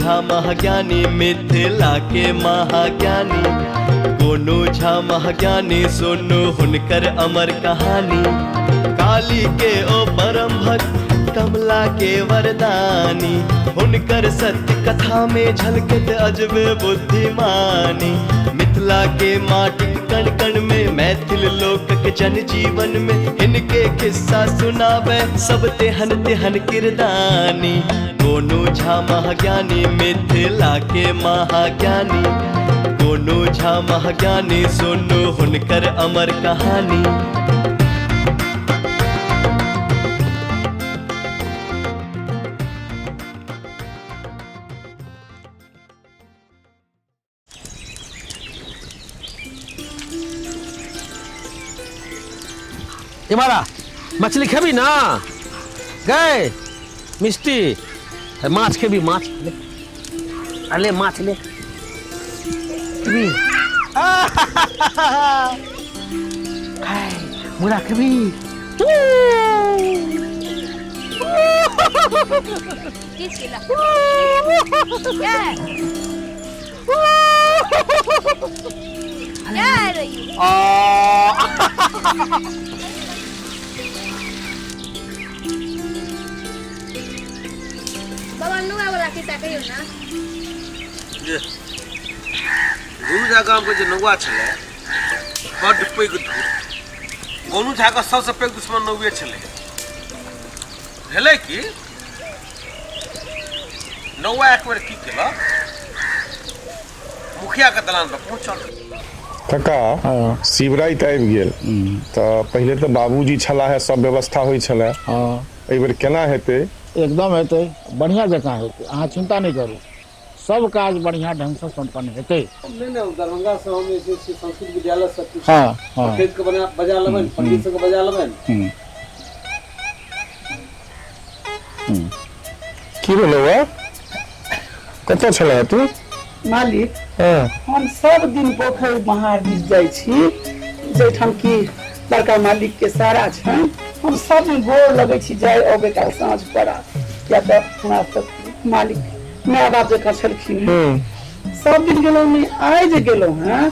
झा महाज्ञानी मिथिला के महाज्ञानी। गोनू झा महाज्ञानी सुनू हुनकर अमर कहानी। काली के ओ परम भक्त कमला के वरदानी, हुनकर सत्य कथा में झलकत अजबे बुद्धिमानी। मिथिला के माटिक कण कण में, मैथिल लोकक जन जीवन में, इनके किस्सा सुनावे सब तेहन तेहन किरदानी। गोनू झा महाज्ञानी मिथिला के महाज्ञानी। गोनू झा महाज्ञानी सुनू हुनकर अमर कहानी। इमारा मछली खेबी ना गए मिष्टी माछ खेबी माछ ले अले माछ ले खेबी मुरा खेबी की छिला क्या है क्या है रही बाबा नुआ वाला खिस्सा कहियौ ना। जे गुरु झा गामके जे नौआ छलै बड्ड पैघ धूर। गोनू झाके सबसँ पैघ दुश्मन नौए छलै। भेलै कि नौआ एक बेर की केलक, मुखियाके दलान पर पहुँचल। कका शिवराति आबि गेल तऽ पहिले तऽ बाबूजी छलाह हे, सब व्यवस्था होइ छलै। हँ। एहि बेर केना हेतै? एकदम हेतै, बढ़िआँ जकाँ हेतै, अहाँ चिन्ता नहि करू, सब काज बढ़िआँ ढङ्गसँ सम्पन्न हेतै। नहि नहि, दरभंगा से हम जे छै से संस्कृत विद्यालय से किछु हँ हँ पंडित के बना बजा लेबनि, पंडित सबके बजा लेबनि। हूँ हूँ की भेलौ बा? कतऽ छलह तू? मालिक, हँ। हम सब दिन पोखरि महार दिस जाइ छी, जाहिठाम कि बड़का मालिक के सारा छनि। हम सब दिन गोर लगै छी जाय अबै काल साँझ पड़ा, किया तऽ हमरा सब मालिक माय बाप जकाँ छलखिन हेँ। सब दिन गेलहुँ नहि, आइ जे गेलहुँ हेँ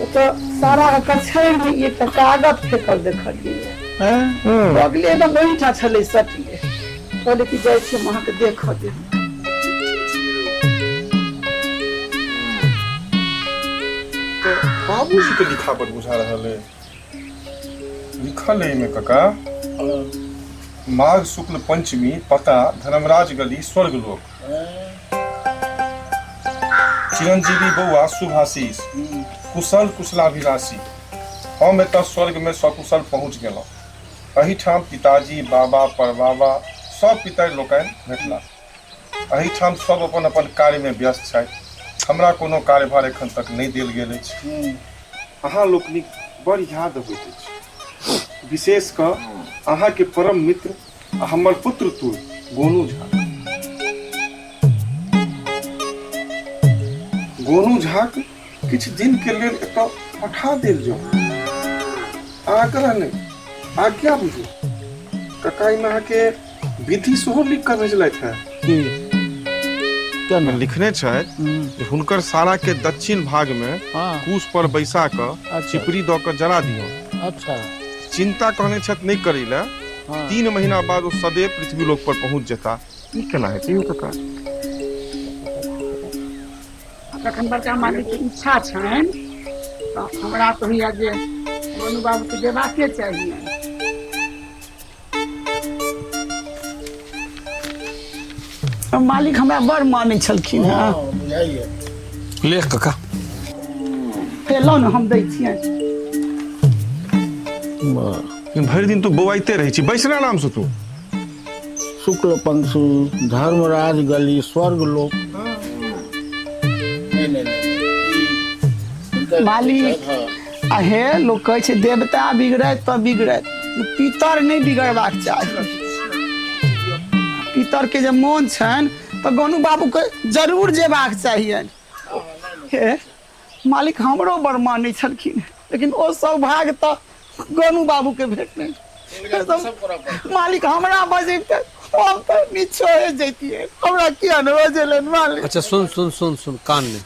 ओतऽ सारा के कछैर मे एकटा कागज फेकल देखलियै। बगले एकदम ओहिठाम छलै सटले। कहलियै कि जाइ छी हम अहाँके देखऽ देब। तऽ बाबूजी के लिखावट बुझा रहल है। लिखल है एहिमे कका, माघ शुक्ल पंचमी, पता धर्मराज गली, स्वर्गलोक, चिरंजीवी बौआ शुभाशीष, कुशल कुशलाभिलाषी, हम एतऽ स्वर्ग में सकुशल पहुँच गेलहुँ। एहिठाम पिताजी, बाबा, परबाबा सब पितर लोकनि भेटला। एहिठाम सब अपन अपन कार्य में व्यस्त छथि। हमरा कोनो कार्यभार एखन तक नहि देल गेल अछि। अहाँ लोकनिक बड़ याद अबैत अछि। विशेष कऽ अहाँके परम मित्र आ हमर पुत्र तुल गोनू झा। गोनू झाक किछु दिन के लेल एतऽ पठा देल जाउ। आग्रह नहि, आज्ञा बुझू। कका एहिमे अहाँके विधि सेहो लिख कऽ भेजलथि हेँ। की केना? लिखने छथि जे हुनकर सारा के दक्षिण भाग में कुश पर बैसा कऽ चिपरी दऽ कऽ जरा दियौ। अच्छा। चिंता कहने छथि नहि करै लए, 3 महीना बाद ओ सदैव पृथ्वी लोक पर पहुंच जेता। ई केना हेतै यौ कका? तखन बड़का मालिकके इच्छा छनि तऽ हमरा तऽ होइए जे गोनू बाबूके देबाके चाहिए। मालिक हमरा बड़ मानै छलखिन हँ। बुझाइए। ले कका। हे लौ ने, हम दै छियनि। भरि दिन तू बौआइते रहै छी, बैस ना आराम से तू। शुक्ल पंचमी, धर्मराज गली, स्वर्ग लोक। नहीं नहीं नहीं, मालिक अहे, लोक कहै छै देवता बिगड़त तऽ बिगड़त, पितर नहि बिगड़बाक चाही। पितर के जे मोन छनि तऽ गोनू बाबू के जरूर जेबाक चाहियनि। हे मालिक हमरो बड़ मानै छलखिन, लेकिन ओ सौभाग्य तऽ गोनू बाबू के भेटलनि। मालिक हमरा बजैते हम तऽ निछोए जैतियै, हमरा किया ने बजेलनि मालिक? अच्छा सुन सुन सुन सुन, कान नहि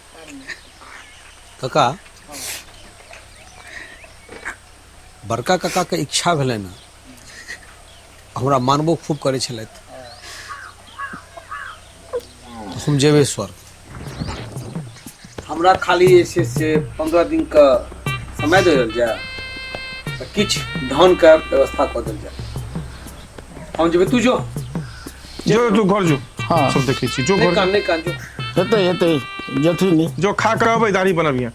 काका, बड़का काका के इच्छा भेलै ने, हमरा मानबो खूब करै छलथि, हम जेबै स्वर्ग। हमरा खाली जे छै से 15 दिनके समय दे देल जाय, किछु धनके व्यवस्था कऽ देल जाय, हम जेबै। तू जो जो, तू घर जो। हाँ। सब देखै छी, जो नहि घर। कान, नहि कान, जो। हेतै हेतै, जथिन नहि। जो खा कर अबै, दाढ़ी बनबिहे।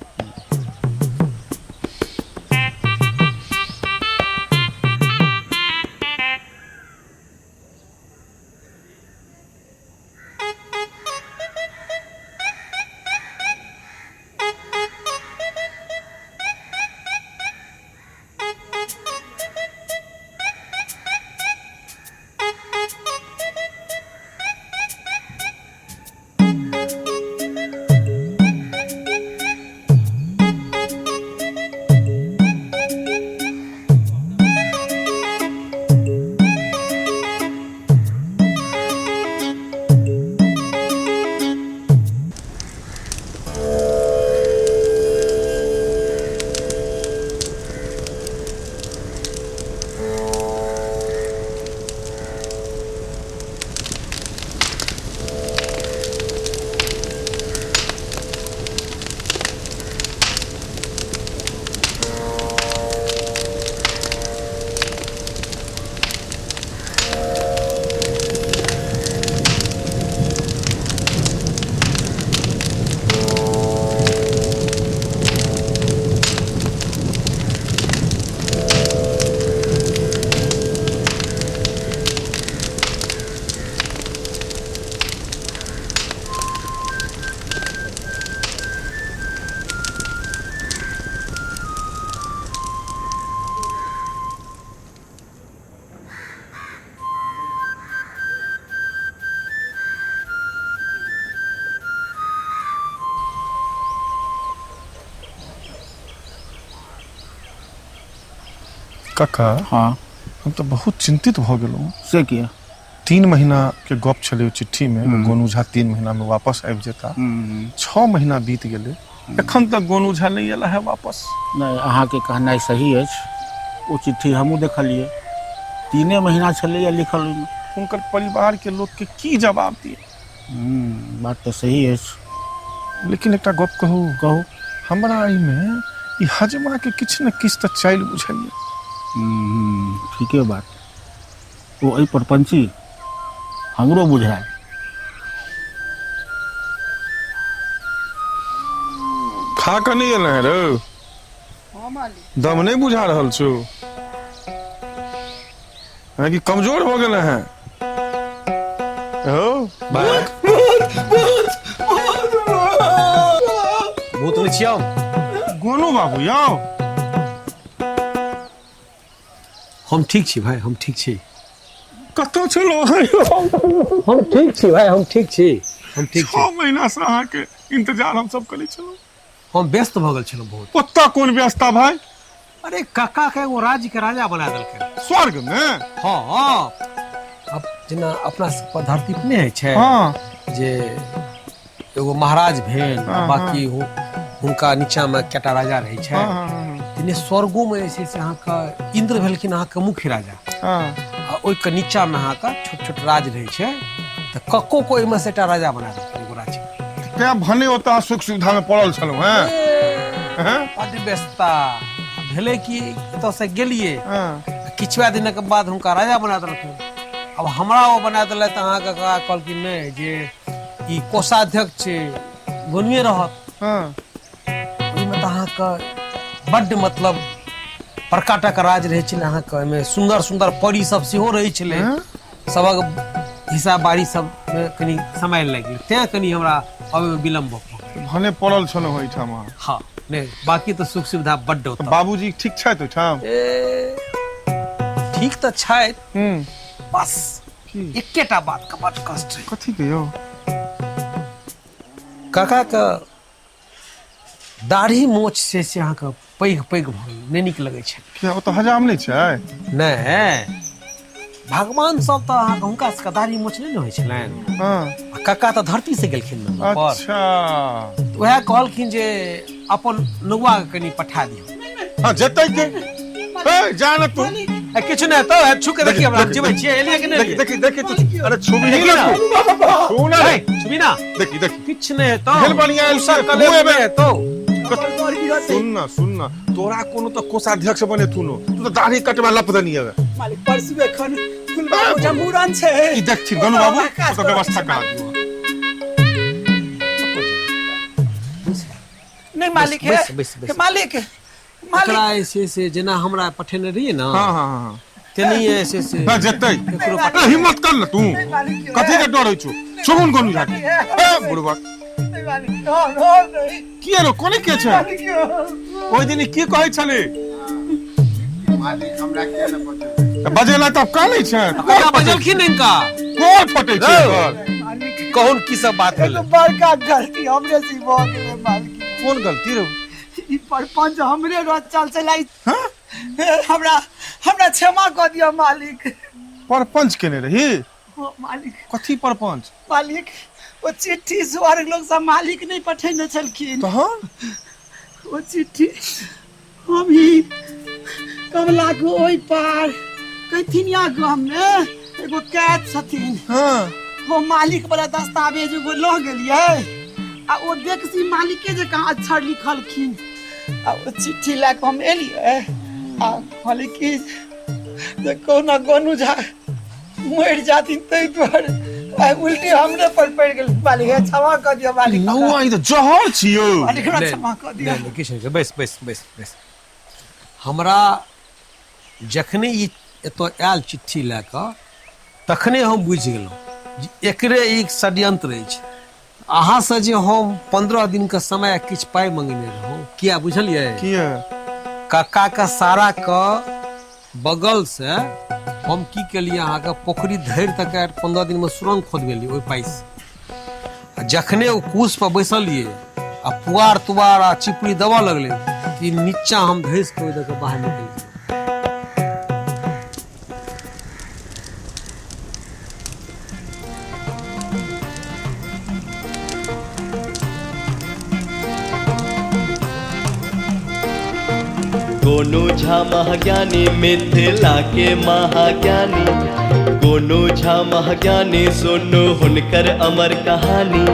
काका। हाँ। हम तऽ बहुत चिंतित भऽ गेलहुँ। से किया? 3 महीना के गप छलै ओ चिट्ठी में, गोनू झा 3 महीना में वापस आबि जेता। 6 महीना बीत गेलै, एखन तक गोनू झा नहि एला है वापस। नहि, अहाँके कहनाइ सही अछि। ओ चिट्ठी हमहूँ देखलियै, 3 महीना छलैए लिखल ओहिमे। हुनकर परिवार के लोग के की जवाब दिए? बात तऽ सही अछि। लेकिन एकटा गप कहू? कहू। हमरा एहिमे ई हजमा के किछु ने किछु तऽ चालि बुझाइए। ठीके बात, ओ एहि परपंची हमरो बुझायल। खा कऽ नहि एल है रौ? दम नहि बुझा रहल छौ हैं कि कमजोर हो गेल हैं? हो भूत नहि छियौ। गोनू बाबू यौ। हम ठीक छी भाई, हम ठीक छी। कतऽ छलहुँ? हम ठीक छी भाई, हम ठीक छी, हम ठीक छी। 6 महीना से अहाँके इंतजार हम सब करै छलहुँ। हम व्यस्त भऽ गेल छलहुँ बहुत। ओतऽ कोन व्यवस्था भाई? अरे काका के एगो राज्य के राजा बना देलकै स्वर्ग में। हाँ, अब जेना अपना सब धरती पर नहि होइ छै हाँ। जे एगो महाराज भेल, हाँ, बाकी हुनका नीचा में कएटा राजा रहै छै। हाँ, हाँ, हाँ, तेने स्वर्गो में जे छै से अहाँके इंद्र भेलखिन अहाँके मुख्य राजा, हाँ। आ ओहिके नीचा में अहाँके छोट छोट राज रहै छै। तऽ कक्को को ओहिमे से एकटा राजा बना देलखिन एगो राज्य। तें भने ओतऽ सुख सुविधा में पड़ल छलहुँ हैं? हैं? बड्ड व्यस्तता भेलै कि एतऽसँ गेलियै, हाँ। किछुआ दिनक बाद हुनका राजा बना देलखिन। अब हमरा ओ बना देलथि तऽ अहाँके कहलखिन नहि जे ई कोषाध्यक्ष छै गोनुए रहत। हाँ। ओहिमे तऽ अहाँके बड्ड मतलब बड़का टाके राज रहै छलै अहाँके, ओहिमे सुन्दर सुन्दर परी सब सेहो रहै छलै। सबक हिसाब बारी सबमे कनि समय लागि गेल, तें कनि हमरा अबैमे विलम्ब भऽ गेल। भने पड़ल छलहुँ एहिठाम अहाँ। हाँ, नहि बाकी तऽ सुख सुविधा बड्ड ओतऽ। बाबूजी ठीक छथि ओहिठाम? ठीक तऽ छथि, बस एकेटा बात के बड्ड कष्ट रहै। कथी के यौ? काका के दाढ़ी मोछ से अहाँके पैघ पैघ भऽ गेल, नहि नीक लगै छै। किया, ओतऽ हजाम नहि छै? नहि, भगवान सब तऽ अहाँके हुनका सबके दाढ़ी मोछ नहि ने होइ छलनि। हाँ। आ कक्का तऽ धरती से गेलखिन ने ऊपर। अच्छा। तऽ उएह कहलखिन जे अपन नौआ के कनि पठा दियौ। हाँ जेतै के? ए जा ना तू। ए, किछु नहि हेतौ, छू के देखी हमरा, जीबै छियै, एलियै कि नहि एलियै? देखी देखी तू, अरे छुबही ना तू, छू ना। ए, छुबी ना। देखी देखी। किछु नहि हेतौ। भेल बढ़िया आयल उसर छै, कलेब मुँह एबे। नहि हेतौ। सुन ना सुन ना, तोरा कोनो तऽ कोषाध्यक्ष बनेथुन, तू तऽ दाढ़ी कटवा लप देनी हवे। मालिक परसू एखन गुलबाबू ओहिठाम मूड़न छै। ई देखथिन गोनू बाबू, ओकर व्यवस्था करा दियौ। नहीं मालिक है, बैस, बैस, बैस। मालिक मालिक एकरा जे छै से जेना हमरा पठेने रहियै ने, हाँ हाँ हाँ तेनाहिए जे छै से हाँ जेतै। ककरो अरे हिम्मत कर ना तू, कथी के डर होइ छौ? छुबुन गोनू झा के। ए बुढ़बा नहीं मालिक, हम नहीं। किए रो कोने के छै? मालिक ओहि दिन की कहै छली? मालिक हमरा किया ने बजेबै? तऽ बजेला तब कानै छै। कक्का बजलखिन हिनका? कोन फटै छै एकर? कहून की सब बात एगो भेलै? बड़का गलती हमरे से भऽ गेलै मालिक। कोन गलती रो? ई परपंच हमरे रचल छलै। हाँ? हमरा हमरा क्षमा कऽ दिअ मालिक। परपंच केने रही? ओ मालिक। कथी परपंच? मालिक ओ चिट्ठी स्वर्ग लोग सब मालिक नहीं पठेने छलखिन। तहन ओ चिट्ठी हम ही कमला के ओहि पार कैथिनिया गाम में एगो कैद छथिन। हाँ। वो मालिक वाला दस्तावेज एगो लऽ गेलियै आ ओ देखसी मालिके जकाँ अक्षर लिखलखिन आ ओ चिट्ठी लए कऽ हम एलियै आ कहलियै कि जे कहुना गोनू झा मरि जाथिन ताहि दुआरे आइ उल्टी हमरे पर पड़ि गेल। मालिक हे क्षमा कऽ दिअ मालिक। नौआ ई तऽ जहर छियौ। मालिक हमरा नहि, क्षमा कऽ दिअ। नहि नहि किछु नहि, बैस बैस बैस बैस। हमरा जखने ई एतऽ आयल चिट्ठी लए कऽ तखने हम बुझि गेलहुँ जे एकरे ई षड्यंत्र अछि। अहाँसँ जे हम 15 दिनके समय किछु पाइ मंगने रहौं, किया बुझलियै? किया? कक्का के सारा के बगल से हम की केलियै, अहाँके पोखरि धरि तक 15 दिनमे सुरंग खोदबेलियै ओहि पाइसँ। आ जखने ओ कूस पर बैसलियै आ पुआर तुआर आ चिपड़ी देबऽ लगलै कि नीचा हम धसि कऽ ओहि दऽ कऽ बाहर निकलि गेलियै। गोनू झा महाज्ञानी मिथिला के महाज्ञानी, गोनू झा महाज्ञानी सुनु हुनकर अमर कहानी।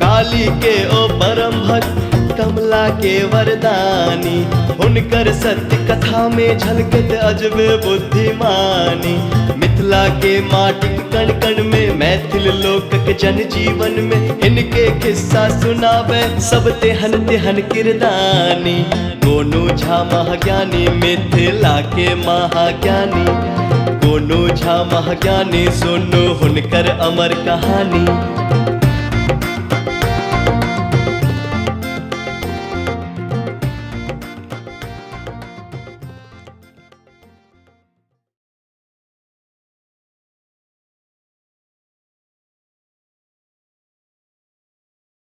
काली के ओ परम भक्त कमला के वरदानी, हुनकर सत्य कथा में झलकत अजबे बुद्धिमानी। मिथिला के माटिक कण कण में मैथिल लोकक जन जीवन में इनके किस्सा सुनावे सब तेहन तेहन किरदानी। गोनू झा महाज्ञानी मिथिला के महाज्ञानी, गोनू झा महाज्ञानी सुनु हुनकर अमर कहानी।